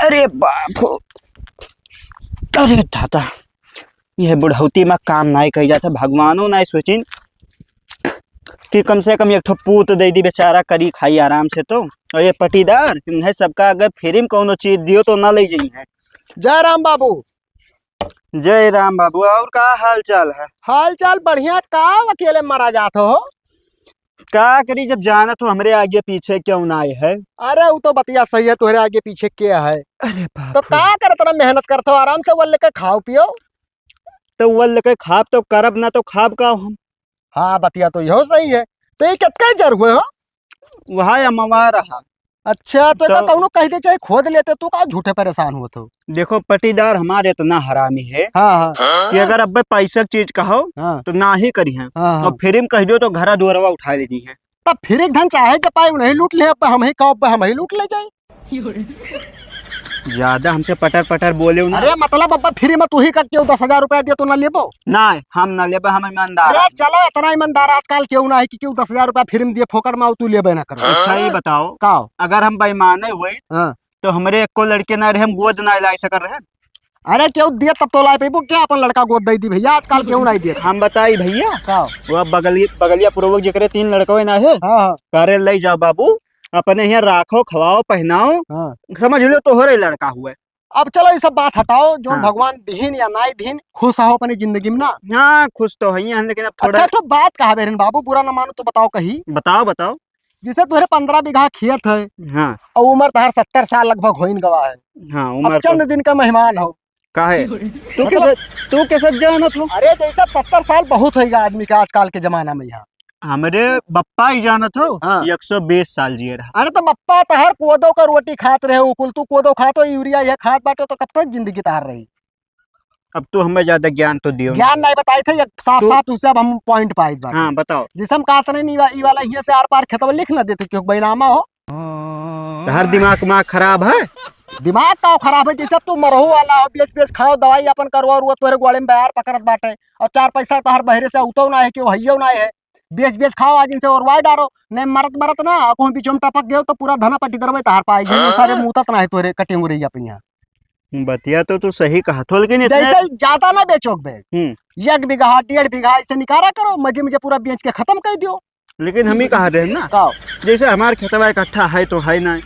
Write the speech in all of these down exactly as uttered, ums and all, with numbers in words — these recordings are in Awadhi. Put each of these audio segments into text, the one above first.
अरे बाप हो, अरे दादा, यह बुढ़ौती मा काम नाई कही जाता। भगवानो नाई सोचिन कि कम से कम एक ठो पूत दे दी, बेचारा करी खाई आराम से। तो और ये पटीदार, इन्हें सबका अगर फ्री में कौनो चीज दियो तो ना ले जाई है। जय राम बाबू। जय राम बाबू, और का हाल चाल है? हाल चाल बढ़िया। का अकेले मरा जात हो? का करी, जब जानत हो हमरे आगे पीछे क्यों ना आए है। अरे, वो तो बतिया सही है, तोहरे आगे पीछे के है। अरे बाप तो रे। का करत रहा, मेहनत करत हो, आराम से वल्ल के खाओ पियो। तो वल्ल के खाब तो करब ना, तो खाब का हम? हाँ, बतिया तो यहो सही है। तो ये कितने जर हुए हो? वहाँ अमवा रहा। अच्छा, तो तो का कौनो कह दे, चाहे खोद लेते, तू का झूठे परेशान होत हो? देखो, पटीदार हमारे इतना हरामी है हाँ, हाँ। कि अगर अब पैसा की चीज कहो, हाँ। तो ना ही करी है। हाँ, हाँ। और फ्री में कह दो, तो घरा दुआरवा उठा लेती है। तब फ्री के धन चाहे जब पाए, उन्हें लूट ले, अब हम ही का, अब हम ही लूट ले जाए। ज्यादा हमसे पटर पटर बोले ना। अरे, मतलब, अब फ्री में तू ही का केहू दस हजार रुपया दिया, तो ना लेबो? ना, हम ना लेबे, हम ईमानदार अरे, आदमी। चलो, इतना ईमानदार आजकल केहू ना है कि केहू दस हजार रुपया फ्री में दिए, फोकट में, और तू लेबे ना करो। अच्छा, ये बताओ, का? अगर हम बेईमाने हुए, हाँ। तो हमरे एको लड़के ना रहे, हम गोद ना ला सकर रहे। अरे, केहू दिए तब तो ला पेबो, क्या अपन लड़का गोद दे दी भैया, आजकल केहू ना दिए। हम बताई भैया, का? वो बगली-, बगलिया पूर्वक जेकरे तीन लड़कवे ना है, हाँ, हाँ। करे ले जाओ बाबू, अपने यहाँ राखो, खवाओ, पहनाओ, हाँ। समझ लो तोहरे लड़का हुए। अब चलो, ये सब बात हटाओ, जो हाँ। भगवान दिहिन या नाई दिहिन, खुश हो अपनी जिंदगी में ना? हाँ, खुश तो है ही हैं, लेकिन अब थोड़ा अच्छा, एक ठो बात कहा बेरन बाबू, बुरा ना मानो तो बताओ कही। बताओ, बताओ। जैसे तोहरे पन्द्रह बीघा खेत है हाँ। और उम्र तोहर सत्तर साल लगभग होइन गवा है। हाँ, अब उम्र तो चंद दिन का मेहमान हो। काहे? तू मतलब कैसे, तू कैसे जानत हो? अरे, जैसे सत्तर साल बहुत होइगा आदमी का आजकल के जमाना में यहाँ। हमरे बप्पा ही जानत हो, हाँ। एक सौ बीस साल जिए रहा। अरे, तो बप्पा तोहर कोदो का रोटी खात रहे, उ कुल तू कोदो खात हो, यूरिया यह खात बाटे, तो कब तक जिंदगी तोहर रही? अब तू हमें ज्यादा ज्ञान तो दियो ना। ज्ञान नहीं बताई थे, एक साफ तू साफ तुझसे अब हम point पाई बात। हाँ, बताओ। जैसे हम कहते नहीं, ई वा-, ई वाला हियाँ से आर पार खेतवा लिख ना देते, क्यों बैनामा हो? तोहर दिमाग उमाग खराब है? दिमाग का खराब है, जैसे अब तू मरहू वाला हो, बेच बेच खाओ, दवाई अपन करवा रुआ, तोहरे गोड़े में बयार पकड़त बाटे, और चार पैसा तोहर बहरे से उतो ना है, क्यों हइयो ना है, बेच बेच खाओ, आज इनसे ओरवाए डारो, नहीं मरत मरत ना, कहूँ बीचों में टपक गयो तो पूरा धना पट्टी दरवाई तोहर पाए, ये सारे मूतत ना है तोहरे कटिंग रही अपन यहाँ। बतिया तो तू सही कहत हो, लेकिन इतने जैसे ज्यादा ना बेचोक बे, हम्म। एक बीघा, डेढ़ बीघा ऐसे निकारा करो, मजे मजे पूरा बेच के खत्म कर दियो। लेकिन हम ही कहा रहे ना, का? जैसे हमार खेतवा इकट्ठा है तो है ना,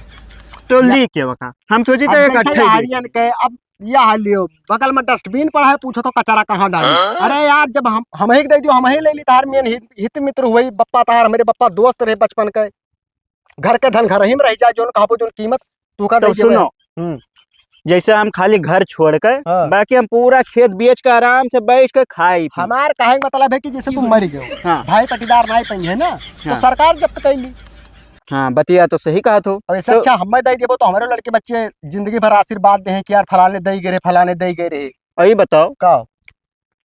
तो ना। ली के बका, हम सोची अब थे जैसे इकट्ठे ही लहारियन बेच के, अब यह लियो, बगल में dustbin पड़ा है, पूछो तो कचरा कहाँ डाली? हाँ? अरे यार, जब हम, हम ही के दे दियो, हम ही ले ली, तार मेन हित, हित मित्र हुई, बप्पा तार, हमरे बप्पा दोस्त रहे बचपन के, घर के धन घर ही में रह जाए, जोन कहबो, जोन कीमत तू का तो दे देबे। सुनो, हम्म। जैसे हम खाली घर छोड़ के, हाँ। बाकी हम पूरा खेत बेच के आराम से बैठ के खाई पी। हमार कहे के मतलब है कि जैसे तू मर गयो, हाँ। भाई पटीदार नाई पइहे ना, तो हाँ। सरकार जब्त कैली। हाँ, बतिया तो सही कहा तो। और ऐसे तो अच्छा हमें दे देबो तो हमारे लड़के बच्चे जिंदगी भर आशीर्वाद दे हैं कि यार फलाने दे गए रहे, फलाने दे गए रहे। अभी बताओ। का?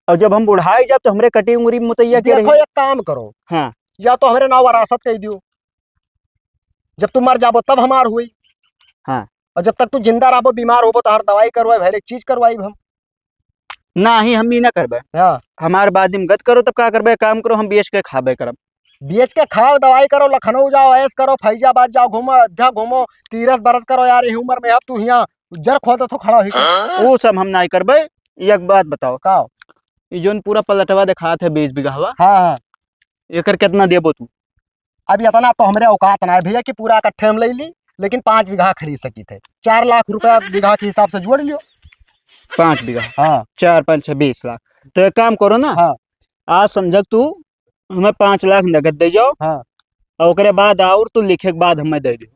और जब हम बुढ़ाई जाब तो हमरे कटी उंगरी मुतैया के देखो, रही। एक काम करो। हाँ। या तो हमरे नाव वरासत कह दियो, जब तू मर जाबो तब हमार हुई। हाँ। और जब तक तू जिंदा रहबो, बीमार होबो, तो हर दवाई करवाई, हर एक चीज करवाई हम। ना ही हम ई ना करबे। हाँ। हमार बाद में गत करो, तब का करबे? काम करो, हम बेच के खाबे करब। बेच के खाओ, दवाई करो, लखनऊ जाओ, ऐश करो, फैजाबाद जाओ, घूमो, अयोध्या घूमो, तीरथ बरत करो यार, यही उम्र में अब तू हियाँ जर खोदत हो खड़ा होई के। वो सब हम नाई करबे। एक बात बताओ। का? ई जोन पूरा पलटवा देखात है बीस बीघावा, हाँ, हाँ। एकर कितना देबो तू? अब इतना तो हमरे औकात ना है भैया कि पूरा इकट्ठे हम ले ली, लेकिन पाँच बीघा खरीद सकी थे। चार लाख रुपया बीघा के हिसाब से जोड़ लियो। पाँच बीघा? हाँ। चार पाँच छः बीस लाख। तो एक काम करो ना, हाँ। आज समझक तू हमें पाँच लाख नगद दे जाओ। हाँ। और ओकरे बाद और तू लिखे के बाद हमें दे दे।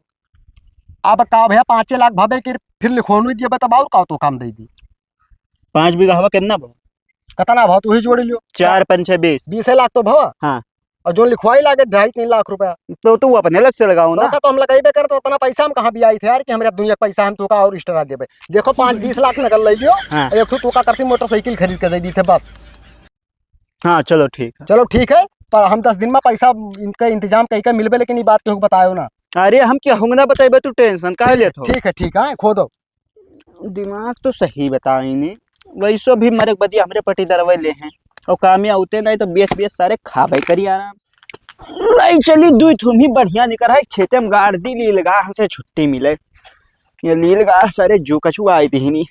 अब का भैया, पाँचे लाख भवे के फिर लिखोनू दिए, तब और का तो काम दे दी? पाँच बीघा हवा कितना भवा? कितना भवा, तू ही जोड़ लियो। चार पंचे बीस। बीसे लाख तो भवा। हाँ। और जो लिखवाई लागे ढाई तीन लाख रुपया। तो तू अपने लग से लगाओ तो ना। का तो हम लगाइबे कर, तो उतना पैसा हम कहाँ भी आई थे यार कि हमरे दुनिया के पैसा हम तू का और extra देबे। देखो, पाँच बीस लाख नगद ले लियो। हाँ। और एक ठो तू का करती मोटरसाइकिल खरीद के दे दी थे बस। हाँ, चलो ठीक है। चलो ठीक है, पर हम दस दिन में पैसा इनका इंतजाम कई के मिलबे, लेकिन ये बात केहू के बतायो ना। अरे, हम क्या, हम ना बताइबे, तू tension काहे लेत हो? ठीक है, ठीक है, खोदो। दिमाग तो सही बताई ने, वैसो भी मरे के बदिया हमरे पटीदरवे ले हैं, और कामे आउते नहीं तो बेच बेच सारे खाबे करी आराम। नहीं चली, दुई ठो ही बढ़िया निकर है, खेते में गाड़ दी, ली लगा, हमसे छुट्टी मिले। ये लील गा सारे जो कछुआ आई दिहिनी।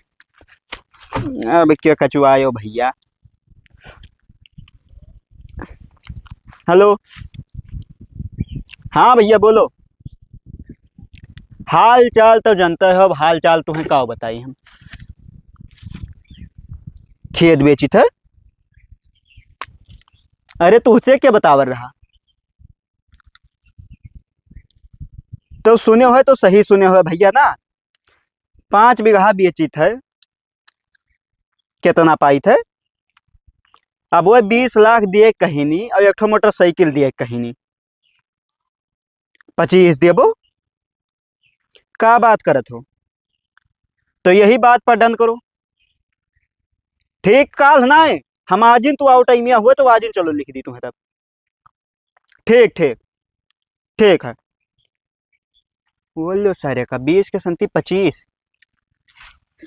अब क्या कछुआ आयो भैया? हेलो, हाँ भैया बोलो। हाल चाल तो जानते हो, अब हाल चाल तुम्हें का बताई हम। खेत बेचित है। अरे तुझसे क्या बतावर रहा? तो सुने हो तो सही सुने हो भैया ना, पाँच बीघा बेचित है, कितना पाइत है? अब वो बीस लाख दिए कहिनी और एक ठो मोटरसाइकिल दिए कहिनी, पच्चीस देबो? का बात करत हो? तो यही बात पर डन करो। ठीक काल ना है, हम आजिन तू आओ टाइमिया हुए तो आजिन चलो लिख दी तुम्हें तब। ठीक, ठीक, ठीक है। बोल लो सारे का, बीस के संती पच्चीस।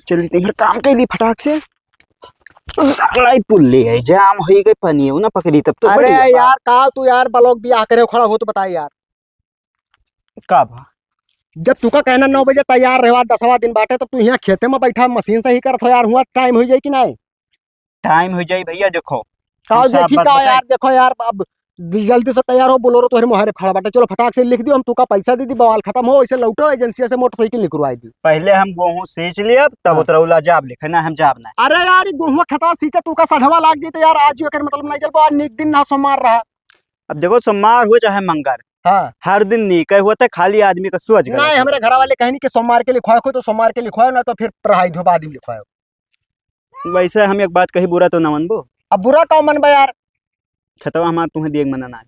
चल, इधर काम कर ली फटाक से। साला ही पुल ले है, जाम होई गई, पानी है ना पकड़ी तब तो अरे बढ़िया बा। यार, का तू यार ब्लॉक भी आकर खड़ा हो तो बता यार। का बा? जब तुका कहना नौ बजे तैयार रहवा, दसवा दिन बाटे, तब तू यहाँ खेते में बैठा मशीन से ही करत हो यार, हुआ टाइम हो जाई कि नहीं? टाइम हो जाई भैया, देखो, का हम साफ देखी बात का बताई। यार, देखो यार, अब जल्दी से तैयार हो, बोलेरो तोहरे मोहरे खड़ा बाटे, चलो फटाक से लिख दियो, हम तुका पैसा दे दी, बवाल खत्म हो, ऐसे लौटो एजेंसी से मोटरसाइकिल निकलवाई दी। पहले हम गोहूँ सींच लियब, तब हाँ। उतरौला जाब लिखे, ना हम जाब ना। अरे यार, ई गोहुआ खेतवा सींचे तुका सझवा लाग जइते यार, आज ही ओकर मतलब नहीं चल पावा, आज नीक दिन ना सोमवार रहा। अब देखो, सोमवार हो चाहे मंगर, हाँ। हर दिन नीक होते, खाली आदमी का सोच गलत नहीं, होता। हमरे घर वाले कहीं कि सोमवार के लिखवाए को तो सोमवार के लिखवाए, ना तो फिर पढ़ाई धो बाद में लिखवाए। वैसे हम एक बात कही, बुरा तो ना मनबो। अब बुरा का मनबा यार? खेतवा हमार तुम्हें दिए के मना ना है।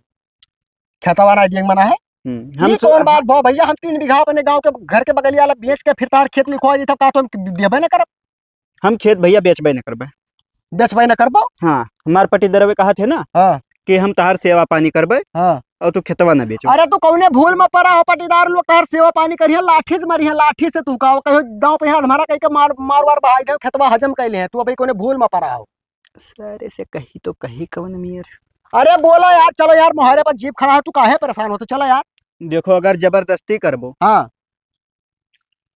खेतवा ना दिए के मना है? हम्म, हम ये सो-, कौन बात भो भैया, हम तीन बीघा अपने गांव के घर के बगलिया वाला बेच के फिर तार खेत लिखवा दी, तब का तो हम देबे ना करब? हम खेत भैया बेचबे न करबे। बेचबे न करबो? हाँ, हमार पट्टीदारवे कहा थे ना हाँ। कि हम तहार सेवा पानी करबे हाँ। और तू खेतवा ना बेचो। अरे तू कौने भूल में पड़ा हो, पट्टीदार लोग तहार सेवा पानी करिहे, लाठी से मरिहे, लाठी से तू का, कहो गाँव पे यहाँ हमारा कहीं के मार, मार वार बहाई दे, खेतवा हजम कैले हैं, तू अभी कौने भूल में पड़ा हो। सारे से कही तो कही कवन मियर। अरे बोलो यार, चलो यार, मोहरे पर जीप खड़ा है, तू काहे परेशान होते, चलो यार। देखो, अगर जबरदस्ती करबो हाँ।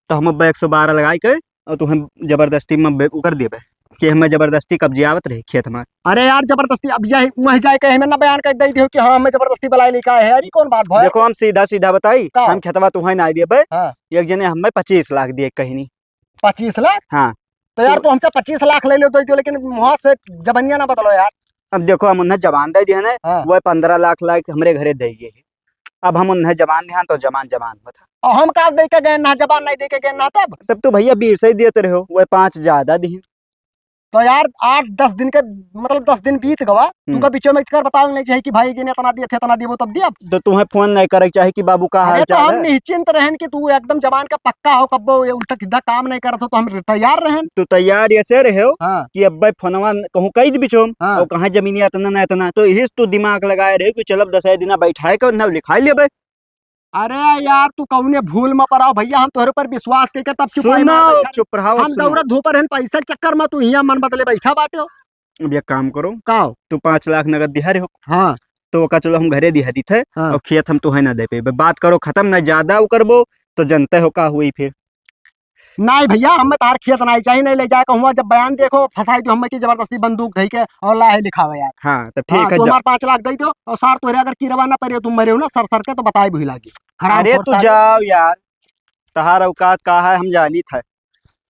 तो हम अब एक सौ बारह लगाई के और तू हम जबरदस्ती में बे-, उकर देबे कि हमें जबरदस्ती कब्जियावत रही खेत में। अरे यार, जबरदस्ती अब यही वहीं जाए के हमें ना बयान कर दे दियो कि हाँ, हमें जबरदस्ती बुलाए लेके आए हैं। अरे कौन बात भाई? देखो, हम सीधा सीधा बताई, का? हम खेतवा तुहें ना देबे। हाँ। एक जने हमें पच्चीस लाख दिए कहिनी। पच्चीस लाख? हाँ। तो यार, तो तू हमसे पच्चीस लाख ले लो, दे दियो, लेकिन वहाँ से जबनिया ना बदलो यार। अब देखो, हम उन्हें जबान दे दिए ना, हाँ। वो पन्द्रह लाख लाख हमरे घरे दे गए। अब हम उन्हें जबान दिहान तो जबान जबान होता। और हम का दे के गए ना, जबान नहीं दे के गए ना तब? तब तो भैया बीस ही देते रहो, वो पाँच ज्यादा दी। तो यार, आठ दस दिन के, मतलब दस दिन बीत गवा, हम्म। तुमका बीचों में कर बताओ नहीं चाहिए कि भाई जी ने इतना दिए थे, इतना दिए, वो तब दिया। तो तुम्हें फोन नहीं करे के चाहे कि बाबू का अरे हाल तो चाल हम है? निश्चिंत रहन कि तू एकदम जबान का पक्का हो, कब्बो ये उल्टा सीधा काम नहीं करत हो, तो हम तैयार रहन। तू तैयार ऐसे रहे हो हाँ। कि अब्बे फोनवा कहूँ कह दी बिचो हाँ। और कहाँ जमीनिया इतना ना इतना, तो यही तू दिमाग लगाए रहे कि चलब दस दिना बैठाए के ना लिखाई लेबे। अरे यार, तू कौने भूल में पड़ा हो भैया, हम तोहरे पर विश्वास करके तब चुपाई मार सुनो, बैठा। चुप रहो, हम सुनो। दौड़त धूपत रहन पैसा के चक्कर में, तू हियां मन बदले बैठा बाटे हो। अब एक काम करो, का हो? तू पाँच लाख नगद दिहा रहे हो। हाँ। तो ओका चलो हम घरे दिहा दी थे हाँ। और खेत हम तुहे ना दे पेबे। बात करो खत्म, ना ज्यादा वो करबो तो जनते हो का हुई फिर। नहीं भैया, हमें तार खेत नहीं चाहिए, नहीं ले जाए कहूँगा, जब बयान देखो फंसाई दो हमें कि जबरदस्ती बंदूक धई के और लाहे लिखावे यार। हाँ, तो ठीक हाँ, है, तू जा। हमार पाँच लाख दे दो और सार तोहरे अगर किरवा ना पड़े, तुम मरे हो ना सर सर के, तो बताए भी लागी। हराम अरे खोर तू सारे। जाओ यार, तहार औकात का है हम जानी था।